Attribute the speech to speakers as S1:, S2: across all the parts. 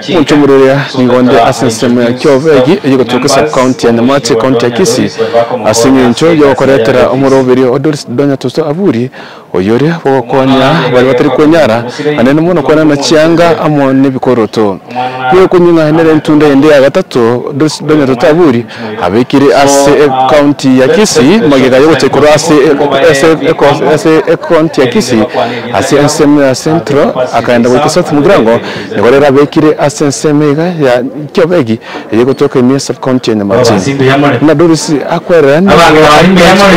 S1: Munchumururia ningonde asensemo ya Kiobegi eyigotoka sub county ya Nyamache county ya Kisii asingencho yokoretera omuroberi Doris Donya Toto Aburi oyore bokonya bari batari kwenyara anene muno kwana na chianga amo n'ibikoroto yo kunyinga henere ntunda yende ya gatatu Doris Donya Toto Aburi abekire ase county ya Kisii magega yo gutekora ase ase county ya Kisii ase ensemo ya Central akaenda goika South Mugirango nikorera abekire ase ensemo ya Kiobegi eyigotoka imi sub county ya Nyamache na Doris akwera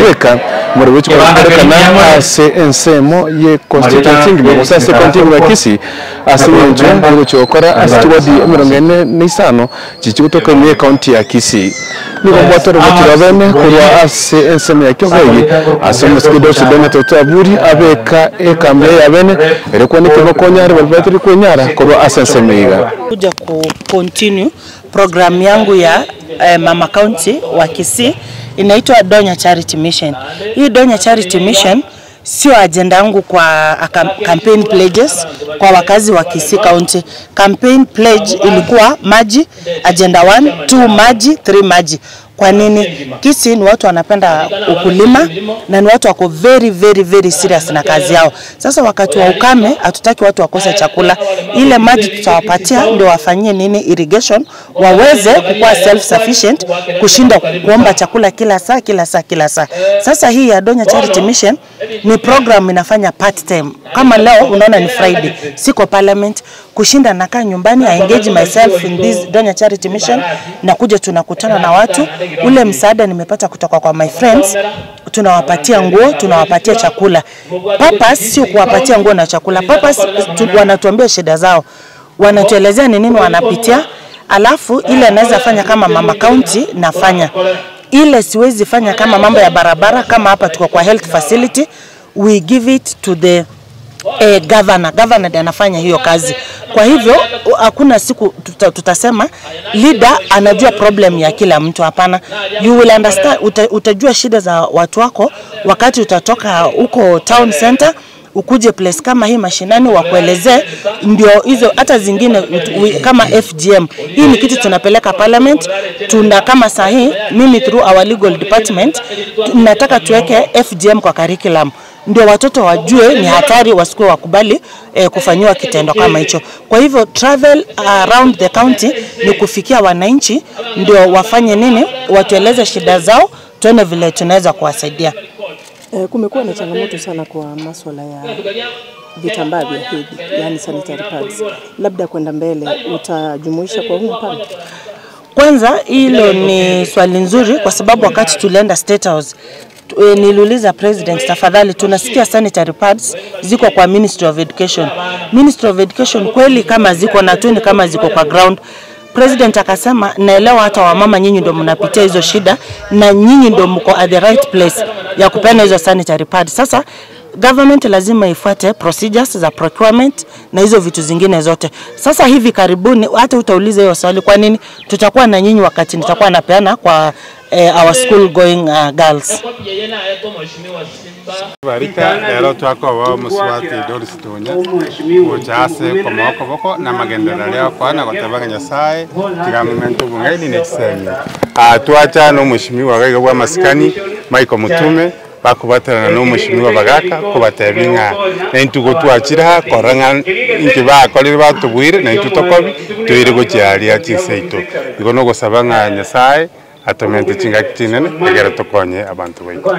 S1: weka muri wicho kana ase ensemo ye constituency ngimo ase county ya Kisii ase nje guchokora ase twadi 45 chichi kutoka imi county ya Kisii niko mwatoro mutirabene kurwa ase ensemo ya Kiobegi ase musikido Donya Toto Aburi abeka ekambe yabene ereko nikibokonya ari kwenyara kurwa ase ensemo iga
S2: kuja ku continue program yangu ya Mama County wa Kisii inaitwa Donya Charity Mission. Hii Donya Charity Mission sio agenda yangu kwa campaign pledges kwa wakazi wa Kisii County. Campaign pledge ilikuwa maji, agenda 1, 2 maji, 3 maji. Kwa nini? Kisii ni watu wanapenda ukulima na ni watu wako very very very serious na kazi yao. Sasa wakati wa ukame hatutaki watu wakose chakula. Ile maji tutawapatia ndio wafanyie nini irrigation waweze kuwa self sufficient kushinda kuomba chakula kila saa kila saa kila saa. Sasa hii ya Donya Charity Mission ni program inafanya part time. Kama leo unaona ni Friday, siko parliament, kushinda nakaa nyumbani, I engage myself in this Donya Charity Mission na kuja tunakutana na watu. Ule msaada nimepata kutoka kwa my friends, tunawapatia nguo, tunawapatia chakula. Purpose sio kuwapatia nguo na chakula. Purpose wanatuambia shida zao, wanatuelezea ni nini wanapitia, alafu ile naweza fanya kama Mama County nafanya. Ile siwezi fanya kama mambo ya barabara, kama hapa tuko kwa health facility, we give it to the governor. Governor ndiye anafanya hiyo kazi. Kwa hivyo hakuna siku tutasema leader anajua problem ya kila mtu, hapana. You will understand, utajua shida za watu wako wakati utatoka huko town center ukuje place kama hii mashinani wakuelezee, ndio hizo hata zingine kama FGM. Hii ni kitu tunapeleka parliament, tuna kama sahi mimi through our legal department nataka tuweke FGM kwa curriculum, ndio watoto wajue ni hatari, wasikuwe wakubali kufanyiwa kitendo kama hicho. Kwa hivyo travel around the county ni kufikia wananchi, ndio wafanye nini, watueleze shida zao, tuone vile tunaweza kuwasaidia.
S3: Kumekuwa na changamoto sana kwa masuala ya vitambaa vya hedhi, yani sanitary pads. Labda kwenda mbele utajumuisha kwa huu mpango?
S2: Kwanza hilo ni swali nzuri, kwa sababu wakati tulienda State House niliuliza president, tafadhali tunasikia sanitary pads ziko kwa Ministry of Education. Ministry of Education kweli kama ziko na tuni kama ziko kwa ground. President akasema naelewa hata wamama nyinyi ndio mnapitia hizo shida na nyinyi ndio mko at the right place ya kupeana hizo sanitary pads. Sasa government lazima ifuate procedures za procurement na hizo vitu zingine zote. Sasa hivi karibuni hata utauliza hiyo swali, kwa nini tutakuwa na nyinyi wakati nitakuwa napeana kwa our school going girls.
S4: Barika lero twako wa muswati Doris Donya ujase kwa moko boko na magendera leo kwa na gotabanga Nyasaye tigamento bungaini nekisemi twacha no mheshimiwa gaiga bwa masikani Michael Mutume bakubaterana no mheshimiwa bagaka kubatebinga entugo twachira koranga inki bakorire batubwire na intutokobi twire gochiaria chiseito igo no gosabanga Nyasaye atomente chinga kinene egera tokonye abantu baitu.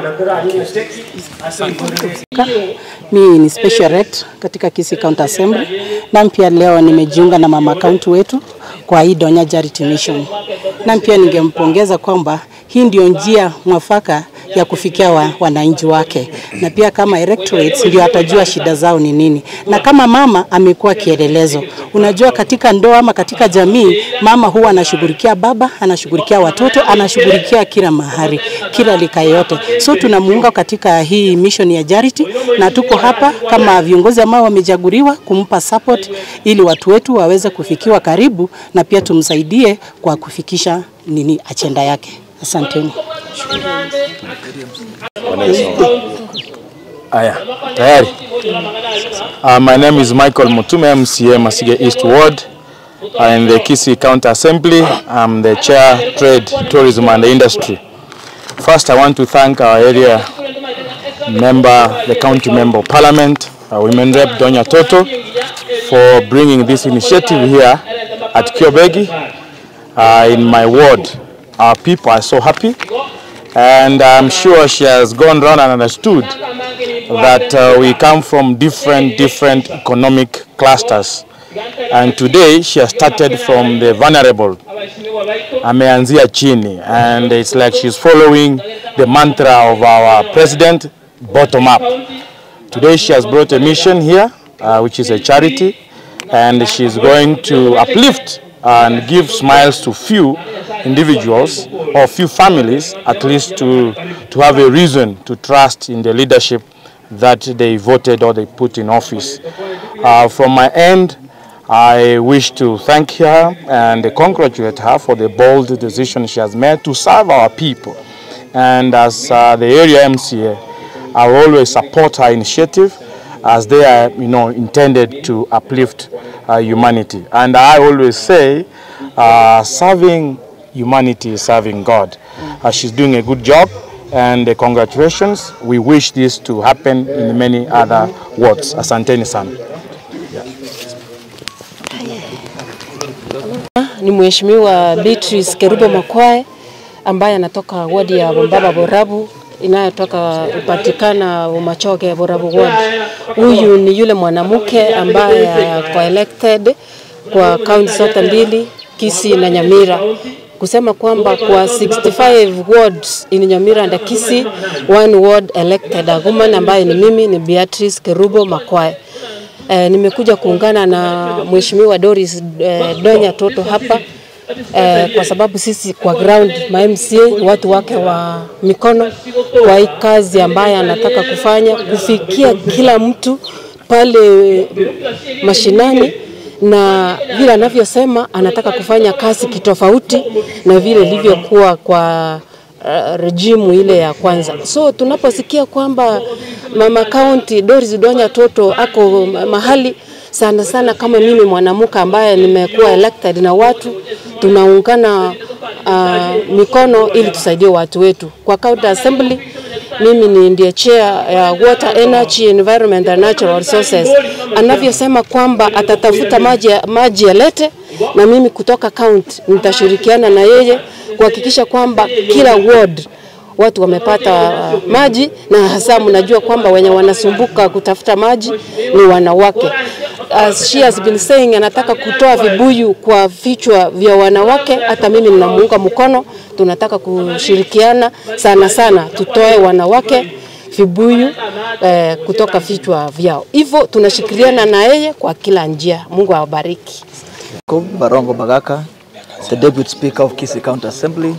S3: Mimi ni special rep katika Kisii County Assembly na pia leo nimejiunga na Mama County wetu kwa hii Donya Charity Mission. Na pia ningempongeza kwamba hii ndio njia mwafaka ya kufikia wananchi wake, na pia kama electorates ndio atajua shida zao ni nini. Na kama mama amekuwa kielelezo. Unajua katika ndoa ama katika jamii, mama huwa anashughulikia baba, anashughulikia watoto, anashughulikia kila mahali, kila lika yote. So tunamuunga katika hii mission ya charity, na tuko hapa kama viongozi ambao wamechaguliwa kumpa support ili watu wetu waweze kufikiwa karibu, na pia tumsaidie kwa kufikisha nini agenda yake. Asanteni.
S5: Aya, tayari. My name is Michael Mutume, MCA Masige East Ward. In the Kisii County Assembly. I'm the Chair, Trade, Tourism and Industry. First, I want to thank our area member, the County Member of Parliament, our Women Rep Donya Toto, for bringing this initiative here at Kiobegi. In my ward, our people are so happy, and I'm sure she has gone round and understood that we come from different economic clusters. And today she has started from the vulnerable. Ameanzia chini, and it's like she's following the mantra of our president, bottom up. Today she has brought a mission here, which is a charity, and she's going to uplift and give smiles to few individuals or few families, at least to have a reason to trust in the leadership that they voted or they put in office. From my end, I wish to thank her and congratulate her for the bold decision she has made to serve our people. And as the area MCA, I will always support her initiative as they are, you know, intended to uplift humanity. And I always say, serving humanity is serving God. She's doing a good job, and congratulations. We wish this to happen in many other wards. Asanteni sana.
S6: Ni Mheshimiwa Beatrice Kerubo Makwae ambaye anatoka wadi ya Bombaba Borabu inayotoka upatikana Umachoge Borabu ward. Huyu ni yule mwanamke ambaye kwa elected kwa county zote mbili, Kisii na Nyamira. Kusema kwamba kwa 65 wards in Nyamira and Kisii, one ward elected a woman ambaye ni mimi, ni Beatrice Kerubo Makwae. Nimekuja kuungana na Mheshimiwa Doris Donya Toto hapa kwa sababu sisi kwa ground ma MCA watu wake wa mikono kwa hii kazi ambaye anataka kufanya kufikia kila mtu pale mashinani, na vile anavyosema anataka kufanya kazi kitofauti na vile ilivyokuwa kwa rejimu ile ya kwanza. So tunaposikia kwamba Mama County Doris Donya Toto ako mahali, sana sana kama mimi mwanamke ambaye nimekuwa elected na watu, tunaungana mikono ili tusaidie watu wetu. Kwa County Assembly mimi ni ndiye chair ya Water, Energy, Environment and Natural Resources. Anavyosema kwamba atatafuta maji yalete, na mimi kutoka county nitashirikiana na yeye kuhakikisha kwamba kila ward watu wamepata maji, na hasa mnajua kwamba wenye wanasumbuka kutafuta maji ni wanawake. As she has been saying, anataka kutoa vibuyu kwa vichwa vya wanawake. Hata mimi ninamuunga mkono, tunataka kushirikiana sana sana tutoe wanawake vibuyu kutoka vichwa vyao. Hivyo tunashirikiana na yeye kwa kila njia. Mungu awabariki.
S7: Barongo Bagaka, the Deputy Speaker of Kisii County Assembly.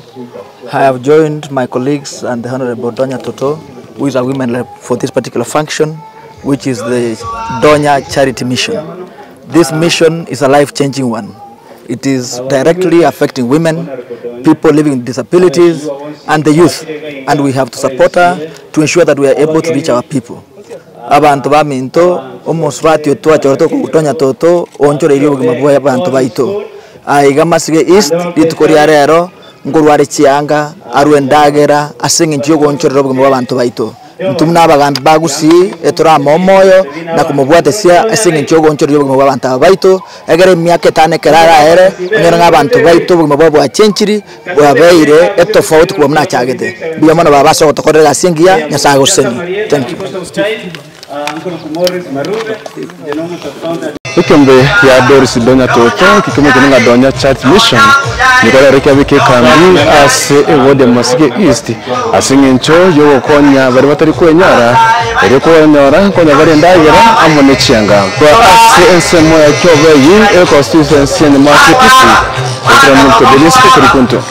S7: I have joined my colleagues and the Honorable Donya Toto, who is a women rep for this particular function, which is the Donya Charity Mission. This mission is a life-changing one. It is directly affecting women, people living with disabilities, and the youth. And we have to support her to ensure that we are able to reach our people. Abantu baminto omoswati otwachorto kutonya toto onchore irio bugima bwa abantu baito aiga Masige East rituko ria rero ngorware chianga arwendagera asinge nchiyo gonchorero bugima bwa abantu baito ntumna abagambi bagusi etora momoyo na kumubwatesia asinge nchiyo gonchorero bugima bwa abantu baito egere miaka 5 kerara ere onyora abantu baito bugima bwa bwa chenchiri bwabeire etofauti kuba mnachagete biya mwana babasha gotokorera asingia Nyasaye goseni. Thank you.
S1: Ikembe ya Doris Donya Toto kikimo kinga Donya Charity Mission nikora reka bike kambi ase ewode Masige East asingencho yogokonya bari batari kwenyara ere kwenyara konya bari ndagera amone chianga kwa ase ensemo ya Kyobeyi e constituency ya Masige East. Kutoka Mto Denis Kurikunto.